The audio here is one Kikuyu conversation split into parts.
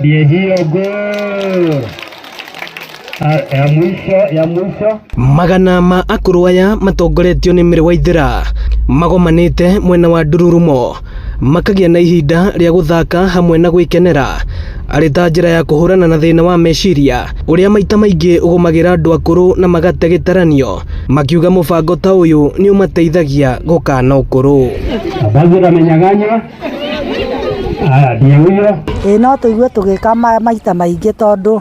Ndiye hiyo goal. Ah, ya mwisho, ya mwisho. Magana ma akũrũ aya matongoretio nĩ Mary Waithera magomanĩte mwena wa Ndururumo makagĩa na ihinda rĩa gũthaka hamwe na gwĩkenera arĩ ta njĩra ya kũhũrana na thĩna wa meciria ũrĩa maita maingĩ ũgũmagĩra andũ akũrũ na magate gĩtaranio, makiuga mũbango ta ũyũ nĩ ũmateithagia gũkana ũkũrũ. Abazi amenyang'anywa. Haya, ndiye huyo. Ĩĩ, no tũigue tũgĩka maita maingĩ, tondũ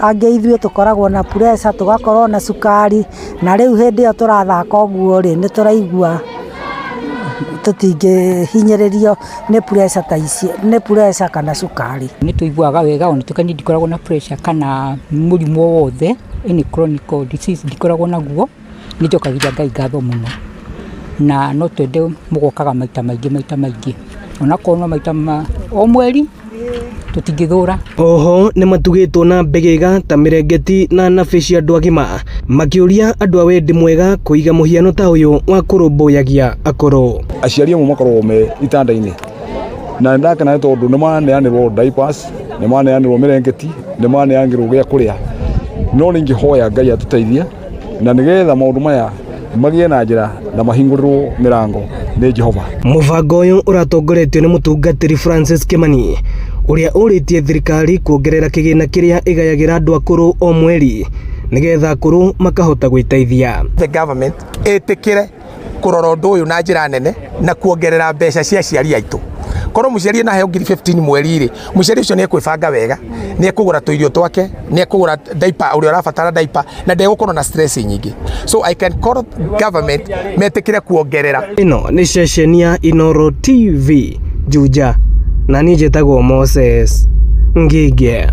angĩ ithuĩ tũkoragwo na pressure, tũgakorwo na cukari, na rĩu hĩndĩ ĩyo tũrathaka ũguo rĩ, nĩ tũraigua tũtingĩhinyĩrĩrio nĩ pressure ta icio, nĩ pressure kana cukari. Nĩ tũiguaga wega, ona tuĩka niĩ ndikoragwo na pressure kana mũrimũ o wothe, any chronic disease ndikoragwo naguo. Nĩ njokagĩria Ngai ngatho mũno, na no twende mũgokaga maita maingĩ, maita maingĩ, onakorwo no maita ma o mweri, tũtingĩthũra. Oho nĩ matugĩtwo na mbĩgĩga ta mĩrengeti na nabĩ cia andũ agima, makĩũria andũ a wendi mwega kũiga mũhiano ta ũyũ wa kũrũmbũyagia akũrũ. Aciari amwe makoragwo me itanda-inĩ, na ndakena nĩ tondũ nĩ maneanĩrwo diapers, nĩ maneanĩrwo mĩrengeti, nĩ maneanĩrwo gĩa kũrĩa. No nĩ ingĩhoya Ngai atũteithie na nĩgetha maũndũ maya magĩe na njĩra na mahingũrĩrwo mĩrango nĩ Jehova. Mũbango ũyũ ũratongoretio nĩ mũtungatĩri Francis Kimani, ũrĩa ũrĩtie thirikari kuongerera kĩgĩna kĩrĩa ĩgayagĩra andũ akũrũ o mweri nĩgetha akũrũ makahota gwĩteithia. The government ĩtĩkĩre kũrora ũndũ ũyũ na njĩra nene na kuongerera mbeca cia aciari aitũ. Korwo mũciari ena heo ngiri 15 mweri rĩ, mũciari ũcio nĩ ekwĩbanga wega, nĩ ekũgũra tũirio twake, nĩ ekũgũra diaper ũrĩa ũrabatara diaper, na ndegũkorwo na stress nyingĩ. So I can call government metĩkĩre kuongerera. Ĩno nĩ ceceni ya Inoro TV Juja, na niĩ njĩtagwo Moses Ngige.